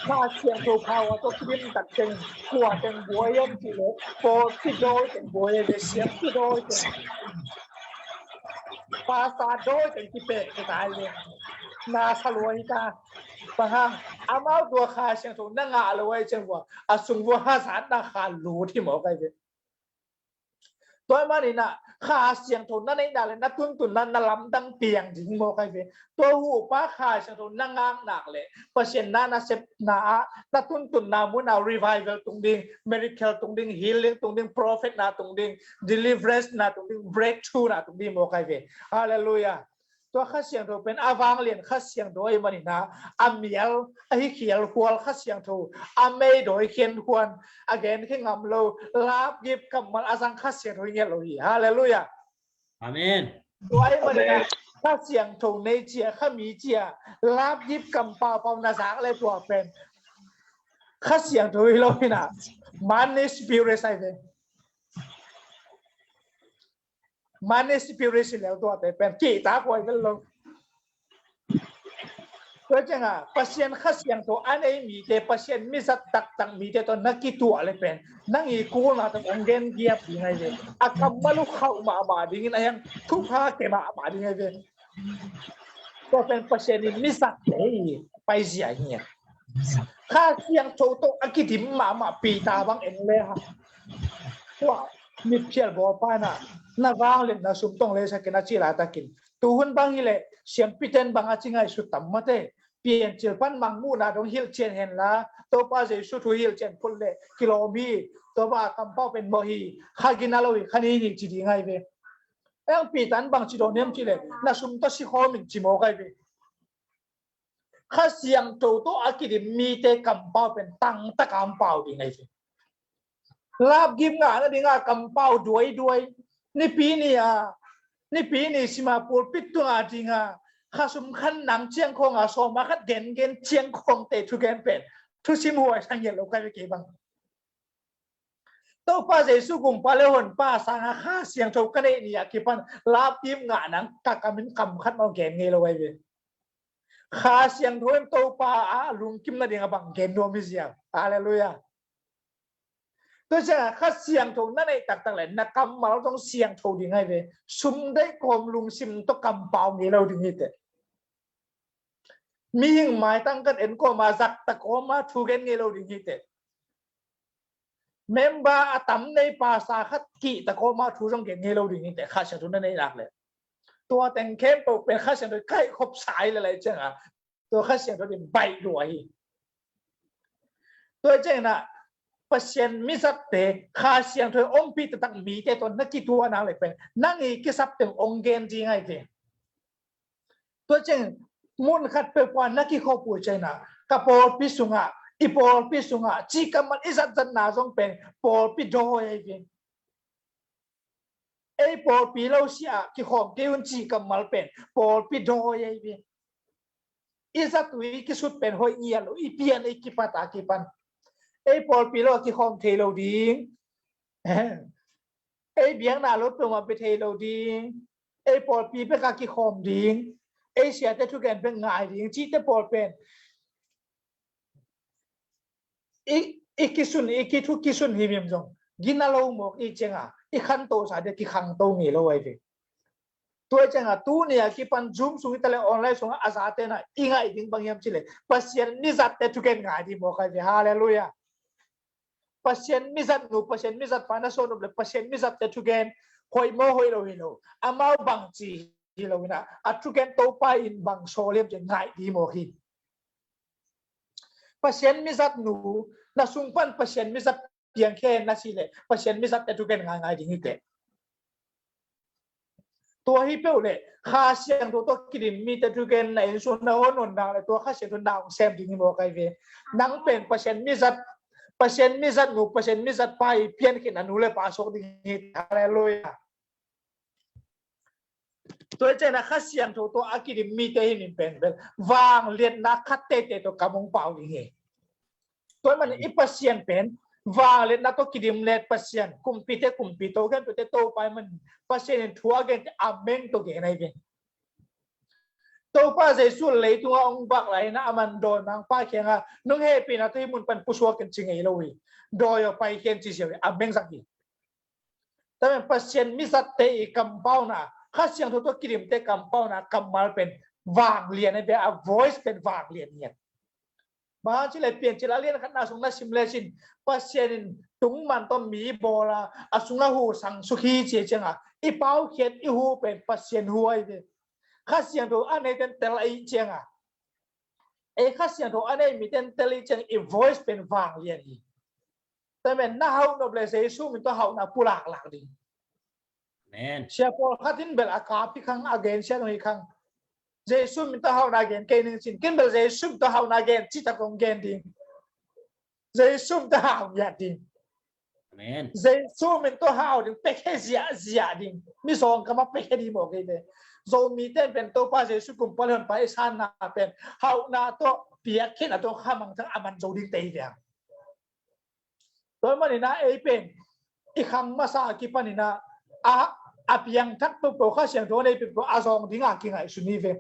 Kha Siangtho power tawh kidim tak teng kua teng buai hiam cih leh pawlpi dawi teng buai hi ve, siampi dawi teng, pastor dawi teng kipek hi ta hi ve. Na sa lua hi ta. Bang hang, amau tua Kha Siangtho na ngah lo ahih ciang vua a sung vua hazatna kha lut hi mawk hi ve. Tua ahih manin ah Kha Siangtho na neih nak leh na tuntunna na lamdang piang ding mawk hi ve. Tua Huhpa Kha Siangtho na ngak nak leh Pasian na nasepna ah na tuntunna munah revival tung ding, miracle tung ding, healing tung ding, prophet na tung ding, deliverance na tung ding, breakthrough na tung ding mawk hi ve. Halleluiah. Tua Kha Siangtho pen a vanglian Kha Siangtho ahih manin ah a mial ahi khial khual Kha Siangtho, a mei dawi khian khuan, a gen khe ngam lo, lapgip kammal a zang Kha Siangtho hi ngiat lo hi. Halleluiah. Amen. Tua ahih manin ah Kha Siangtho nei cia, kha mi cia, lapgip kam paupau na zak le tua pen Kha Siangtho hi lo hi na, money spirit hi ve. Money spirit hi lel tuate pen kihta khuai vel lo. Tua ciangin Pasian Kha Siangtho a nei mite, Pasian mizat taktak mite tawh na kituah le pen nang i kulna tawh hong gen giap ding hi ve. A kammal uh khauh mahmah dingin a hiang thupha ke mahmah ding hi ve. Tua pen Pasian in mizat te i paizia hi. Kha Siangtho tawh a kidim mahmah Peter bang en le hang, tua mitphial bawlpa in ah na vangliatna sum tawh hong leisak in a cih laitakin, tuhun bang hileh siampite in bang a ci ngaihsut tam mate. Piancil pan mangmuhna dong hilhcian henla, Topa Jesu thu hilhcian phot leh kilawm hi. Topa a kampau pen mawh hi. Kha gina lo hi, kha nin hi ci ding hi ve. Eng Peter in bang ci dawn hiam cih leh na sum tawh si khawm in ci mawk hi ve. Kha Siangtho tawh a kidim mite kampau pen tangtak a hong pau ding hi ve. Lapgim ngah nadinga kampau duaiduai, nipi ni a, nipi ni sima pulpit tunga dinga khasum khan nang ciangkhong a sawma khat gengen ciangkhong te thugen pen thusim huai sang hial lo kai ve kei bang. Topa Jesu gumpa le honpa sanga Kha Siangtho ka neih ni a kipan lapgim ngah nang ka kamin kam khat mah gen ngei lo ai ve. Kha Siangtho in Topa a lungkim nadinga bang gen nuam hi ziau. Halleluiah. Tua ciangah Kha Siangtho na neih taktak le na kammal zong siangtho ding ai ve. Sum deih kawm lungsim tawh kampau ngei lo ding hi teh. Mihing maitang kan en kawma zakta kawma thu gen ngei lo ding hi teh. Member a tam nei pasa khat kihta kawma thu zong gen ngei lo ding hi teh. Kha Siangtho na neih nak le tua teng khempeuh pen Kha Siangtho kaihkhop sa ai le lai ciangah tua Kha Siangtho din baih lua hi. Tua ciangin ah Pasian mizatte Kha Siangtho ompih taktak mite tawh na kituahna le pen nang i kisap teng ong gen ding ai ve. Tua ciangin mun khat peuhpeuh na kikhop uh ciangin ah ka pawlpi sungah, i pawlpi sungah cih kammal i zatzatna zong pen pawlpi dawi ai ve. Ei pawlpi lo siah kikhawm kei un cih kammal pen pawlpi dawi ai ve. I zat uh i kisut pen hoih ngiat lo, i pian i kipat a kipan ei pawlpi lo a kikhawm thei lo ding. Ei biakna lo peuhmah pia thei lo ding. Ei pawlpi bek a kikhawm ding. Ei siate thugen bek ngai ding cihte pawl pen i, i kisun, i kithu kisun himhim zong gina lo mawk i cianga i khantosa dia kikhangto ngei lo ai ve. Tua cianga tuni a kipan Zoom sung i tale online sunga a zate na i ngaih ding bang hiam cile Pasian mizatte thugen ngai ding mawk ai ve. Halleluiah. Pasian mizat nu, Pasian mizat pa na sawn up le Pasian mizatte thugen hoih maw hoih lo hi lo. Amau bang ci hi lo ina a thugen Topa in bang sawl hiam ci ngaih ding mawk hi. Pasian mizat nu, na sung pan Pasian mizat piang khen na si le Pasian mizatte thugen ngaingai ding hi teh. Tua hi peuh le Kha Siangtho tawh kidim mite thugen na inn sung na hon hon dang le tua Kha Siangtho na hong sem ding hi mawk ai ve. Nang pen Pasian mizat, Pasian mizat nu, Pasian mizat pa i piankhin a nu le pa suak ding hi. Halleluiah. Tua i ciangin a Kha Siangtho tawh a kidim mite hi min pen bel vangliatna khat teitei tawh kam hong pau ding hi. Tua i manin i Pasian pen vangliatna tawh kidim let Pasian, kumpite kumpi, to khempeuhte Topa i manin Pasian in thu a gente a meng tawh gen ai ve. Topa Jesu leitunga hong vak lai ina a man dawimangpa kianga nong hehpihna tawh hih mun pan pusuak in ci ngei lo hi. Dawi aw pai khen ci siau hi, a meng zak hi. Tua pen Pasian mizatte i kampauna, Kha Siangtho tawh kidimte kampauna kammal pen vanglian a bia, a voice pen vanglian ngiat. Bang hang ci le Piancil a lian khatna sung na sim le cin Pasian in tungman tawh mi bawla a sungah hu sang suk hi ci cianga i paukhiat i hu pen Pasian hu ai ve. Kha Siangtho a nei ten tel ai cianga, ei Kha Siangtho a nei mi ten tel ai cianga i voice pen vanglian hi. Tua pen na hauh nop le Jesu min tawh hauhna pulaklak ding. Amen. Sia pawlkhat in bel a kap hi khang, a gen sia dong hi khang. Jesu min tawh hauhna gen kei ning cin kin bel Jesu min tawh hauhna gen citak dong gen ding. Jesu min tawh hau ngiat ding. Amen. Jesu min tawh hau ding, pekhe ziahziah ding. Mi sawng kama pekhe ding mawk ei ve. Zomi ten pen Topa Jesu kumpa le honpa i sanna pen hauhna tawh piakkhiatna tawh khamangthang a man zo ding tei ve. Tua manin a ei pen i khang masa a kipanin a, a, a piangthak peuhpeuh Kha Siangtho a nei peuhpeuh a zawng dinga kingaihsun hi ve.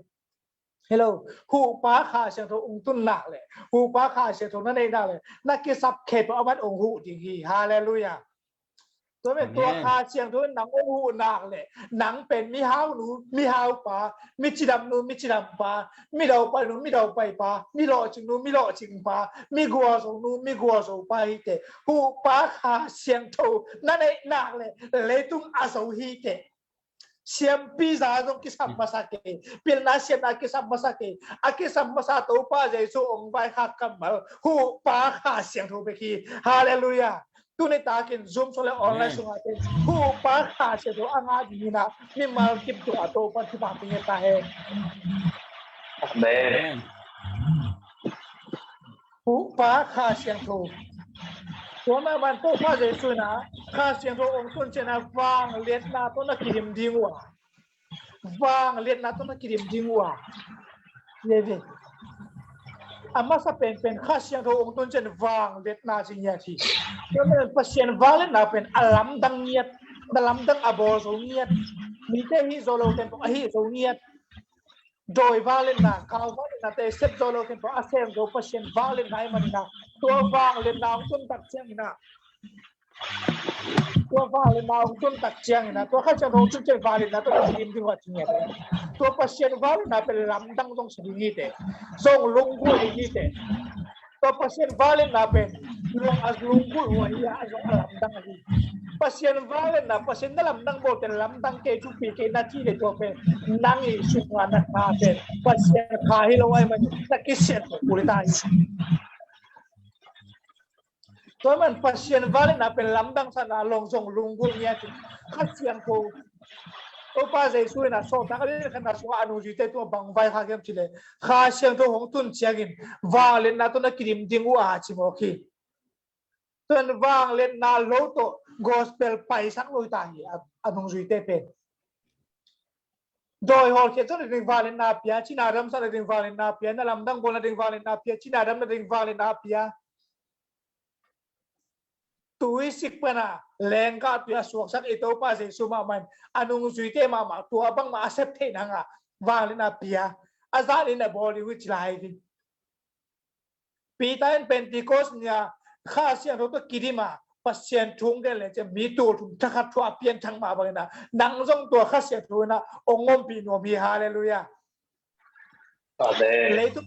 Hello, huhpa Kha Siangtho ung tun nak le huhpa Kha Siangtho na neih nak le na kisap khempeuh a man ung huh ding hi. Halleluiah. Tua pen tua Kha Siangtho in nang ung huh nak le nang pen mihaunu mihaupa, micidamnu micidampa, midaupanu midaupa, milawhcingnu milawhcingpa, migualzonu migualzopa hi teh. Huhpa Kha Siangtho na neih nak le leitung a zo hi teh. Siampi za zong kisam masa kei, pilna siamna kisam masa kei. A kisam masa Topa Jesu ong vaikhak kammal huhpa Kha Siangtho bek hi. Halleluiah. Tuni takin Zoom sung le online sungah te huhpa Kha Siangtho a ngah dingin ah mimal kim tungah Topa thupha pia ta hen. Amen. Huhpa Kha Siangtho. Tua mah bang Topa Jesu in ah Kha Siangtho hong tun ciangin ah vangliatna tawh na kidim ding uh a, vangliatna tawh na kidim ding uh a. Ye ve. A masa penpen Kha Siangtho hong tun ciangin vangliatna ci ngiat hi. Tua mah bang Pasian vangliatna pen a lamdang ngiat, na lamdang a bawl zo ngiat, mite hih zo lo ten tawh a hih zo ngiat. Dawi vangliatna, kau vangliatna te sep zo lo ten tawh a sem zo Pasian vangliatna ahih manin ah tua vangliatna hong tun tak ciangin ah, tua vangliatna hong tun tak ciangin ah, tua Kha Siangtho hong tun ciangin vangliatna tawh na kidim ding uh a ci ngiat. Tua Pasian vangliatna pen lamdang zong sa ding hi teh, zong lunggulh ding hi teh. Tua Pasian vangliatna pen zong a lunggulh uh ahi a, zong a lamdang ahi. Pasian vangliatna, Pasian na lamdang bawl pen lamdang kei, thupi kei na cih leh tua pen nang i sungah na kha pen Pasian kha hi lo ahih manin na kisiat kul ta hi. Tua mah bang Pasian vangliatna pen lamdang sa na long zong lunggulh ngiat hi. Kha Siangtho, Topa Jesu in ah sawltak a lian khatna sungah a nungzuite tungah bang vaikhak hiam cih leh Kha Siangtho hong tun ciangin vangliatna tawh na kidim ding uh a ci mawk hi. Tua vangliatna lo tawh gospel paisak lo hi ta hi a, a nungzuite pen. Dawi hawlkhiat zawh nading vangliatna pia, cina damsak nading vangliatna pia, na lamdang bawl nading vangliatna pia, cina dam nading vangliatna pia. Tuisik pana lenggah tui a suaksak i Topa Jesu mahmah in a nungzuite mahmah tua bangmah a sep theih nangah vangliatna pia, a zah in a bawl ding uh hi ci lai hi. Peter in Pentecost ni-a Kha Siangtho tawh kidim a, Pasian thu hong gen leh ciang mi tul thum thakhat thu a pianthak mah bangin ah nang zong tua Kha Siangtho in ah hong ompih nuam hi. Halleluiah. Amen. Leitung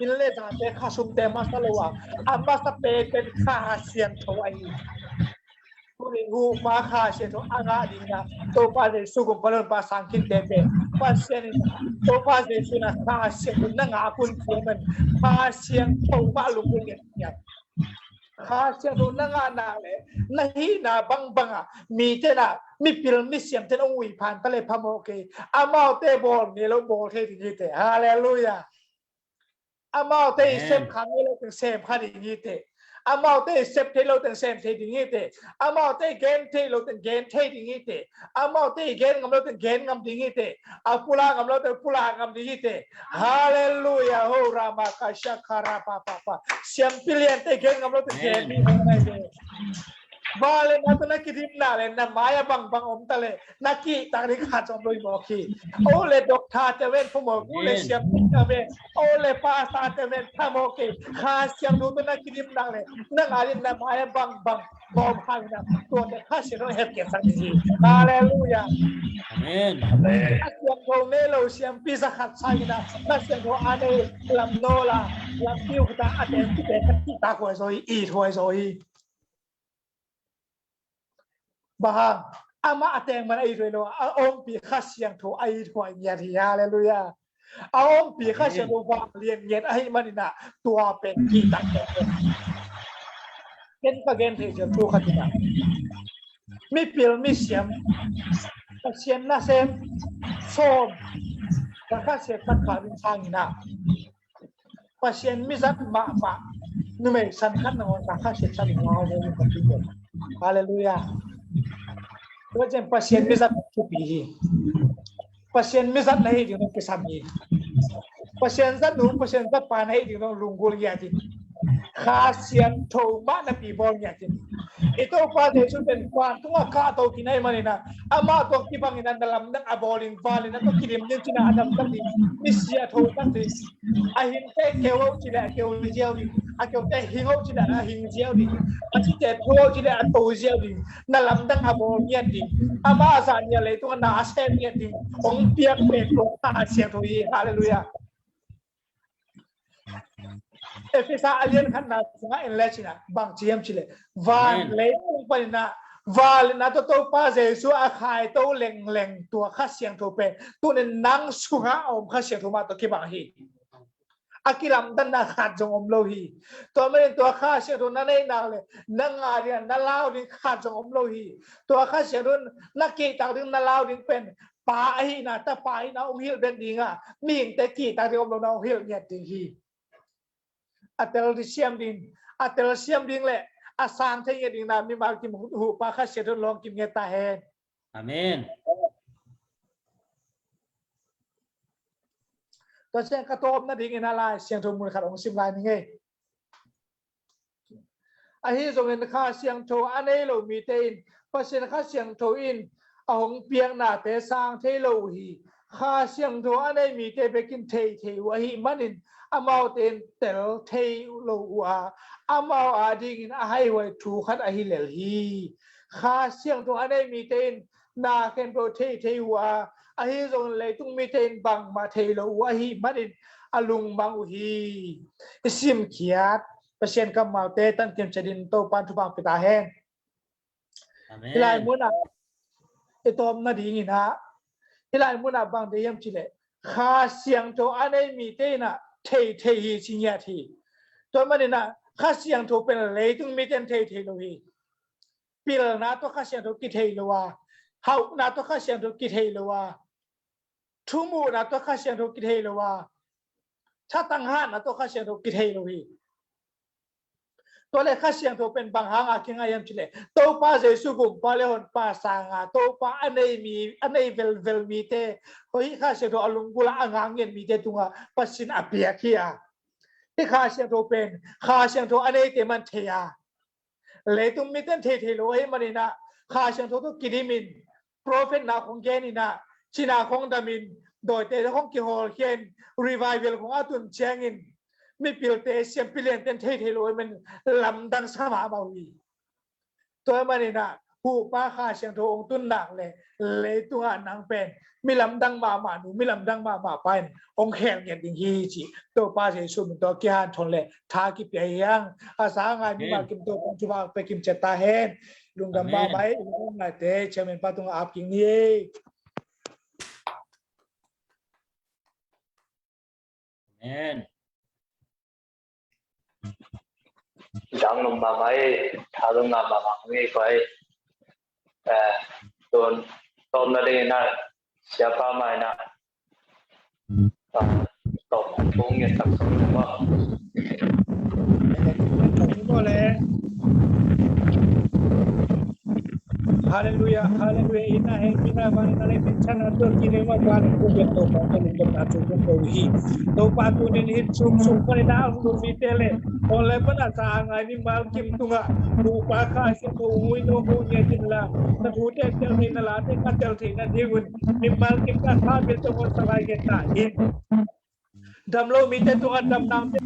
inn le zate khasumte masa lo a, a masa penpen Kha Siangtho ahi. Tuni huhpa Kha Siangtho a ngah dingin ah Topa Jesu gumpa lawmpa sang khinte pen Pasian in, Topa Jesu in ah Kha Siangtho na ngah hun ciang man Kha Siangtho mah lunggulh ngiat. Kha Siangtho na ngah nak leh na hihna bangbang ah mite in ah, mipil misiamte in hong uih phan ta leh phamawh kei. Amaute bawl ngei lo bawl thei ding hi teh. Halleluiah. Amaute i sem kha ngei lo teng sem kha ding hi teh. Amaute i sep thei lo teng sem thei ding hi teh. Amaute i gen thei lo teng gen thei ding hi teh. Amaute i gen ngam lo teng gen ngam ding hi teh. A pulak ngam lo teng pulak ngam ding hi teh. Halleluiah. Ho rama ka shakara pa pa pa. Siampi liante i gen ngam lo teng gen ding hi teh. Vangliatna tawh na kidim nak leh na mai-ah bangbang om ta leh na kihtak ding khat zong om lo hi mawk hi. O le doctor te ven phamawh, o le siampi te ven, o le pastor te ven phamawh kei. Kha Siangtho tawh na kidim nak leh na ngai ding na mai-ah bangbang om kha in ah tuate Kha Siangtho hepkiatsak ding hi. Halleluiah. Amen. Kha Siangtho nei lo siampi za khat sang in ah Kha Siangtho a nei lam nawl a lampi uh khat a teng kihtak huai zaw hi, it huai zaw hi. Bang hang, amah a teng man a it huai lo a, a ompih Kha Siangtho a it huai ngiat hi. Halleluiah. A ompih Kha Siangtho vanglian ngiat ahih manin ah tua pen kihtak. Ken ka gen thei ciang tu khat in ah mipil misiam, Pasian nasem sawm, ka Kha Siangtho khat kha ding sang in ah Pasian mizat mahmah numei san khat nangawn ka Kha Siangtho in ngau ve. Halleluiah. Tua ciang Pasian mizat thupi hi. Pasian mizat na hi ding nong kisam hi. Pasian zat nu, Pasian zat pa na hi ding nong lunggulh ngiat in. Kha Siangtho mah napi bawl ngiat in. I Topa Jesu pen vantung a kahto kik ahih manin ah amah tawh kibangin ah na lamdang a bawl ding, vangliatna tawh kidim ding, cina a damsak ding, misi a thosak ding. A hingte keu o cih leh a keu ziau ding, a keute hing o cih leh a hing ziau ding, a cite tho o cih leh a tho ziau ding. Na lamdang a bawl ngiat ding. Amah a zah ni a leitungah na a sem ngiat ding hong piak pen tua Kha Siangtho hi. Halleluiah. Efesa a lian khatna sungah en le cin ah bang ci hiam cih leh van leitung panin ah vangliatna tawh Topa Jesu a khaito lengleng tua Kha Siangtho pen tuni nang sungah a om Kha Siangtho mah tawh kibang hi. A kilamdanna khat zong om lo hi. Tua manin tua Kha Siangtho na neih nak leh na ngah ding, na lau ding khat zong om lo hi. Tua Kha Siangtho na kihtak ding, na lau ding pen Pa ahihna, Tapa ahihna hong hilh bek ding a, mihingte kihtak ding om lo na hong hilh ngiat ding hi. A telsiam ding, a telsiam ding leh a sang thei ngiat dingin ah mimal kim Huhpa Kha Siangtho in lawng kim ngiat ta hen. Amen. Tua ciang ka tawpna dingin ah Lai Siangtho mun khat hong sim lai ning ei. Ahi zongin Kha Siangtho a nei lo mite in Pasian Kha Siangtho in a hong piaknate sang thei lo uh hi. Kha Siangtho a nei mite bekin thei thei uh ahih manin amaute in tel thei lo uh a, amau adingin a haihuai thu khat ahi lel hi. Kha Siangtho a nei mite in na khempeuh thei thei uh a, ahi zongin leitung mite in bangmah thei lo uh ahih manin a lungmang uh hi. I simkhiat Pasian kammalte tan kim ciat in Topa'n thupha pia ta hen. Amen. Hih lai munah i tawpna dingin ah, hih lai munah bang deih hiam cih leh Kha Siangtho a nei mite in ah thei thei hi ci ngiat hi. Tua manin ah Kha Siangtho pen leitung mite in thei thei lo hi. Pilna tawh Kha Siangtho kithei lo a, hauhna tawh Kha Siangtho kithei lo a, thumuhna tawh Kha Siangtho kithei lo a, thatang hatna tawh Kha Siangtho kithei lo hi. Tua leh Kha Siangtho pen bang hanga kingai hiam cih leh Topa Jesu Gumpa le Honpa sanga Topa a nei mi, a nei velvel mite, hih Kha Siangtho a lunggulh a a ngak ngiat mite tungah Pasian a piak hi a. Hih Kha Siangtho pen Kha Siangtho a neite mah in thei a, leitung mite in thei thei lo ahih manin ah Kha Siangtho tawh kidimin, prophetna khong genin ah, cina khong damin, dawite khong kihawlkhia in, revival khong a tun ciangin mipilte, siampi liante in thei thei lo ahih manin lamdang sa mahmah uh hi. Tua ahih manin ah Huhpa Kha Siangtho hong tun nak leh leitungah nang pen mi lamdang mahmah nu, mi lamdang mahmah pa in hong khel ngiat ding hi cih Topa Jesu min tawh kihanthawn le tha kipia hi hang. A sa a ngai mimal kim Topa'n thupha pia kim ciat ta hen. Lungdam mahmah ei. Lungdam ngaite chairman pa tungah ap kik ni ei. Amen. Dang lum mahmah ei, tha lum ngah mahmah ei koi. Eh, tun tawpna dingin ah siapa mai na. Ah, tawp kong ngiat tak sawm lo maw. Hallelujah, hallelujah. Ina he, ina vang, ina le, min chan a tua ki ne ma vang, ku bian Topa, ka lungdam na tu ku ko hi. Topa tu nin hit sum sum ko ina hulu mi te le. Ong le pa na sa ngai mimal kim tunga. Topa Kha Siangtho ung ui no hu nge tin la. Na thu te tel thei na la te ka tel thei na ding un. Mimal kim ka kha bil to ko sa lai ke ta in. Dam lo mi te tunga dam nang te.